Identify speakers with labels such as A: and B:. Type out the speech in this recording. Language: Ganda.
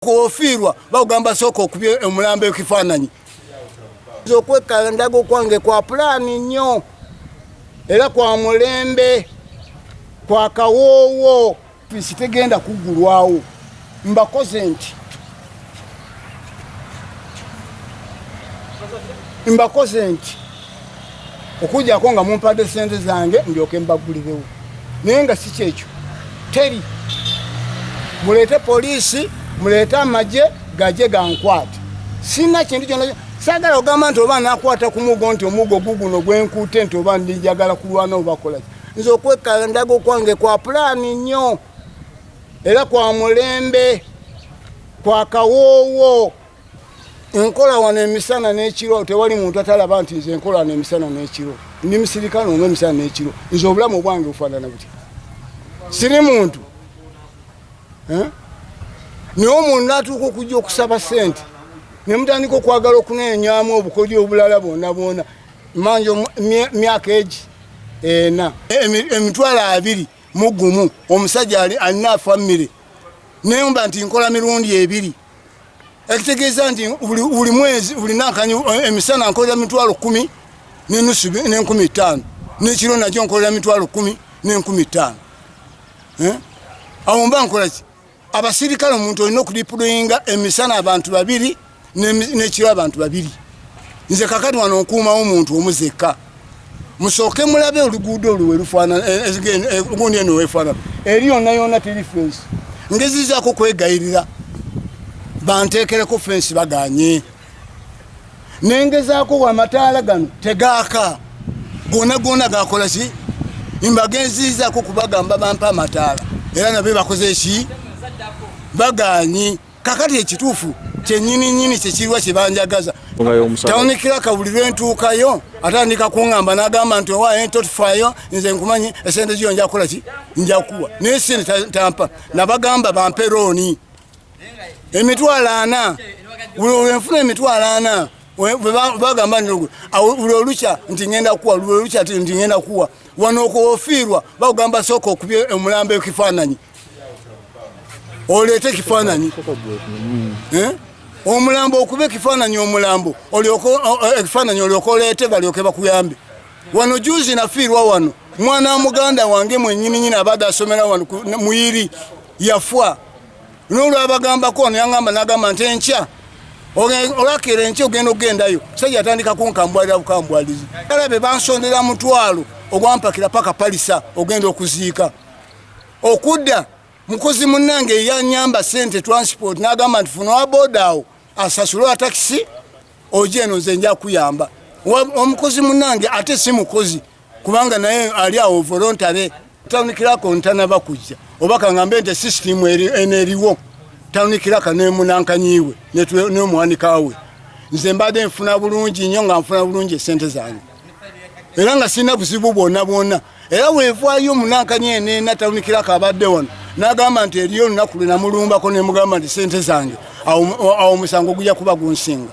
A: Ofiirwa bakugamba sooka okubye omulambo ekifaananyi. Okwekandaga okwange kwa pulaani nnyo era kwa mulembe, kwa kawoowo. Ofiisi tegenda kuggulwawo, mbakoze nti mbakoze nti okujjako nga mumpadde sente zange ndyoke mbaggulirewo, naye nga si kyekyo. Teri muleete poliisi, muleete amagye gaje gankwate. Sina kintu kyona saagala ogamba nti oba nakwata ku mugo nti omugo guguno gwenkutte nti oba ndijagala kulwana oba kolaki. Nze okwekandaga okwange kwa pulaani nnyo era kwa mulembe, kwa kawoowo. Nkola wano emisana n'ekiro, tewali muntu atalaba nti nze nkola wano emisana n'ekiro. Ndi musirikale omu emisana n'ekiro. Nze obulamu bwange bufaanana butya? Siri muntu, eh? Naye omuntu n'atuuka okujja okusaba ssente ne mutandika okwagala okuneenyamu obukodyo obulala bwonna bwonna. Manja myaka egi ena, 220,000, omusajja alina famire, nemba nti nkola mirundi ebiri, ekitegeeza nti buli mwezi, buli nankanyi, emisana nkolera 105,000 n'500, n'ekiro nakyo nkolera 105,000. Eh? Awo mba nkola ki? Abasirikale omuntu olina okudeployinga emisana abantu babiri n'ekiro abantu babiri. Nze kakati wano nkuumawo omuntu omu zekka. Musooke mulabe oluguudo olwo welufaanana, gundi eno wefaanana, eri yonna yonna teri fensi. Ngezizaako kwegayirira banteekereko fensi, baganye. Nengezaako amataala gano tegaaka, gona gona gakola ki? Mbagenzizaako kubagamba bampa amataala, era nabe bakoze ki? Baganye. Kakati ekituufu kyenyini nyini kyekiriwa kyebanjagaza? Town clerk buli lwentuukayo atandika kuŋŋamba, n'agamba nti owaaye totufaayo, nze nkumanyi, esente ziyo nja kukola ki, nja kuwa, naye sente tampa. Nabagamba bampe loan 400,000. Buli olwenfuna 400,000, bagamba nti buli olukya nti ngenda kuwa, buli olukya nti ngenda kuwa. Wano ofiirwa bakugamba sooka okubye omulambo ekifaananyi, oleete ekifaananyi, eh? Omulambo okuba ekifaananyi, omulambo ekifaananyi olyoke oleete balyoke bakuyambe. Wano juzi nafiirwa wano mwana wa muganda wange mwenyininyini abadde asomera wano muyiri, yafa. Nolwabagambako ono yaŋamba, nagamba nti enkya olwakeera enkya ogenda okugendayo. Sajja atandika kunkambwalira bukambwalizi, alabe bansondera 500 ogwampakira paka Palisa ogenda okuziika. Okudda mukozi munnange eyanyamba sente transport n'agamba nti funa waboda awo asasule wa takisi oje eno, nze nja kuyamba. Omukozi munnange ate si mukozi kubanga naye ali awo voluntary. Town clerk ntanaba kujja, oba kaŋŋambe nti system eno eriwo, town clerk nemunankanyiwe n'omuwanika we, nze mbadde nfuna bulungi nnyo, nga nfuna bulungi esente zange era nga sirina buzibu bwonna bwonna. Era weevaayo omunankanyi eneena town clerk abadde wano n'agamba nti eriyo olunaku lwe namulumbako nemugamba nti sente zange, awo omusango gujja kuba gunsinga.